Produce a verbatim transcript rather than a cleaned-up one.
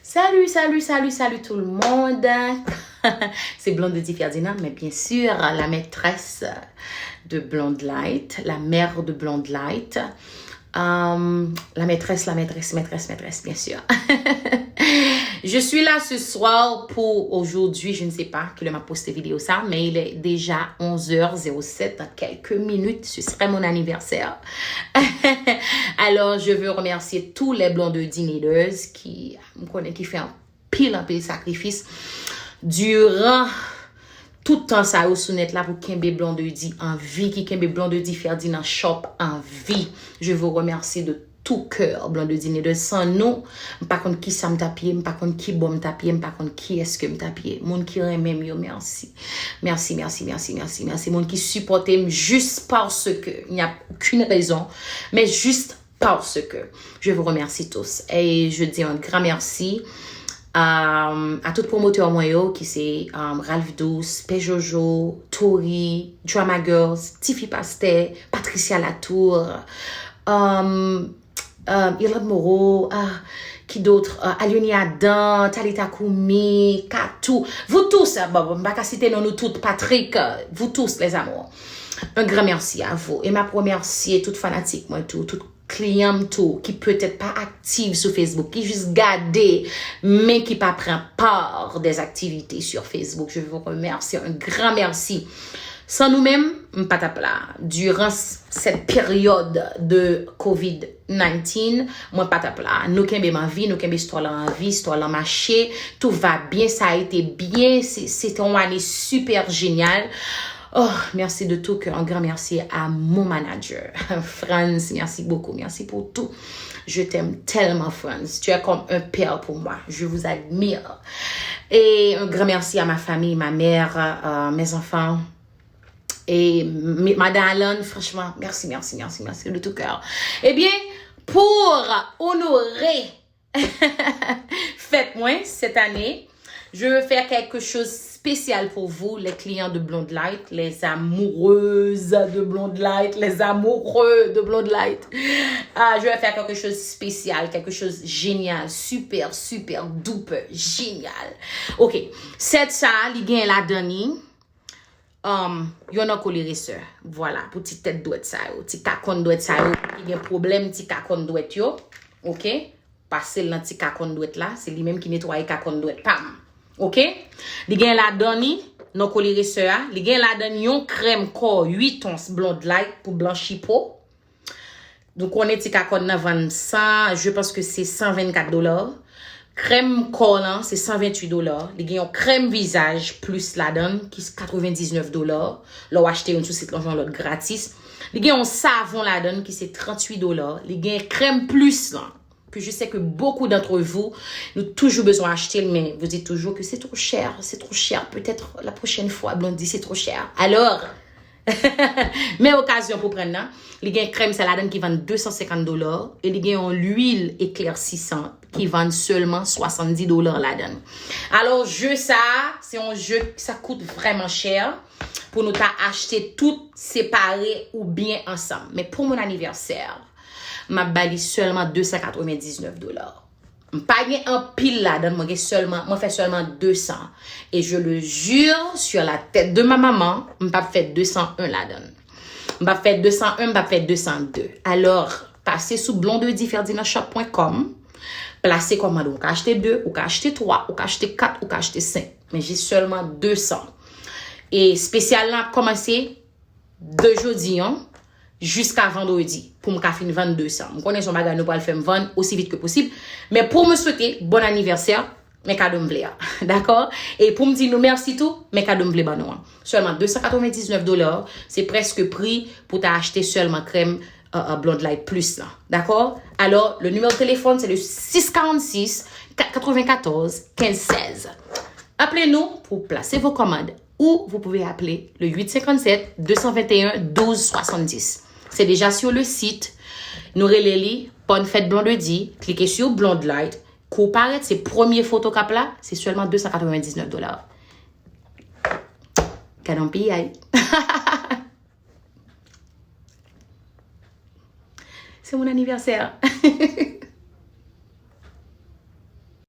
Salut, salut, salut, salut tout le monde. C'est Blondedy Ferdinand, mais bien sûr, la maîtresse de Blonde Light, la mère de Blonde Light. Euh, la maîtresse, la maîtresse, maîtresse, maîtresse, bien sûr. Je suis là ce soir pour aujourd'hui, je ne sais pas quelle heure m'a posté vidéo ça, mais il est déjà onze heures zéro sept dans quelques minutes, ce serait mon anniversaire. Alors, je veux remercier tous les Blondedy Leaders qui m konnen ki fè anpil, anpil sakrifis diran tout tan sa yo sou nèt la pou kenbe Blondedy an vi, ki kenbe Blondedy Ferdinand Shop an vi. Je vous remercie de tout cœur, Blondedy Leaders. San nou, m pa konn ki sa m t ap ye, m pa konn ki bò m t ap ye, m pa konn ki èske m t ap ye. Moun ki renmen m yo, mèsi. Mèsi, mèsi, mèsi, mèsi, mèsi. Moun ki sipòte m jis paske, il n'y a aucune raison, mais juste parce que je vous remercie tous. Et je dis un grand merci à, à tout pwomotè mwen yo, ki se um, Ralph Douce, Pè Jojo, Tori, Drama Girls, Tifi Pastè, Patricia Latour, um, um, Irlande Moreau, ah, qui d'autre? Euh, Alioni Adam, Talita Koumi, Katou. Vous tous, ah, bon, bon, m pa ka site non nou tout, Patrick, euh, vous tous, les amours. Un grand merci à vous. E m ap remèsye tout fanatik mwen tou, tout kliyan m tou, ki petèt pa aktif sou Facebook, ki jis gade, men ki pa pran part des activités sur Facebook. Je vous remercie, un grand merci. San nou menm, m pa t ap la. Durant cette période de covid nineteen, mwen pa t ap la. Nou kenbe m an vi, nou kenbe istwa la an vi, istwa la mache, tout va bien, ça a été bien, c'est- c'était une année super géniale. Oh, merci de tout cœur, un grand merci à mon manager, Franz, merci beaucoup, merci pour tout. Je t'aime tellement, Franz. Tu es comme un père pour moi. Je vous admire. Et un grand merci à ma famille, ma mère, euh, mes enfants. Et m- Madame Alan, franchement, merci, merci, merci, merci de tout cœur. Eh bien, pour honorer fête mwen cette année, je veux faire quelque chose spécial pour vous, les clients de Blonde Light, les amoureuses de Blonde Light, les amoureux de Blonde Light. Ah, je vais faire quelque chose de spécial, quelque chose de génial, super, super, duper, génial. Ok, sèt sa, li gen ladan li. Um, yon nan koleresè. Vwala, pou ti tèt dwèt sa yo. Ti kakonn dwèt sa yo. Ki gen pwoblèm ti kakonn dwèt yo. Ok? Pase l nan ti kakonn dwèt la. Se li menm ki netwaye kakonn dwèt pa m. Ok? Li gen ladan li, nan koleresè a. Li gen ladan yon krèm kò uit ons Blonde Light pou blanchi po. Nou konnen ti kakonn nan vann san, je pense que c'est cent vingt-quatre dollars. Krèm kò lan, se cent vingt-huit dollars. Li gen yon krèm vizaj plis ladan l, ki se quatre-vingt-dix-neuf dollars. Lè w achte youn sou sit lan, jwenn lòt gratis. Li gen yon savon ladan l, ki se trente-huit dollars. Li gen krèm plis lan, que je sais que beaucoup d'entre vous, nou toujou bezwen achte l, men vous dites toujours que c'est trop cher, c'est trop cher. Peut-être la prochaine fois, Blondedy, c'est trop cher. Alors, men okazyon pou pran nan. Li gen krèm sa ladan ki vann deux cent cinquante dollars e li gen yon lwil éclaircissante ki vann sèlman soixante-dix dollars ladan. Alors, jeu sa, se yon jeu, ça coûte vraiment cher pou nou ta achte tout separe oubyen ansanm. Men pou mon anniversaire, m ap ba li sèlman deux cent quatre-vingt-dix-neuf dollars. M pa gen anpil ladan, mwen gen sèlman, mwen fè sèlman deux cents. Et je le jure sur la tête de ma maman, m p ap fè deux cent un ladan. M p ap fè deux cent un, m p ap fè deux cent deux. Alors, pase sou blondedy ferdinand shop point com, plase kòmand ou. Ou ka achte deux, ou ka achte twa, ou ka achte kat, ou ka achte senk. Men jis sèlman deux cents. E espesyal lan ap kòmanse de jodi an jiska vandredi pou m ka fin vann deux cents. M konnen se yon bagay nou pral fè m vann osi vit ke posib. Men pou mwen swete bon anivèsè, men kado m vle a. Dakò? E pou m di nou mèsi tou, men kado m vle ban nou an. Sèlman deux cent quatre-vingt-dix-neuf dola, se prèske pri pou ta achte sèlman krèm euh, euh, Blonde Light Plus lan. Dakò? Alors, le numéro de téléphone, c'est le six quarante-six, quatre quatre-vingt-quatorze, quinze seize. Appelez-nous pour placer vos commandes ou vous pouvez appeler le huit cinquante-sept, deux cent vingt et un, douze soixante-dix. C'est déjà sur le site. Nou rele li Bonne Fête Blondedy. Cliquez sur Blonde Light. Kou parèt, se premye foto k ap la, se sèlman deux cent quatre-vingt-dix-neuf dola. Gade yon piyay. Se mon anniversaire.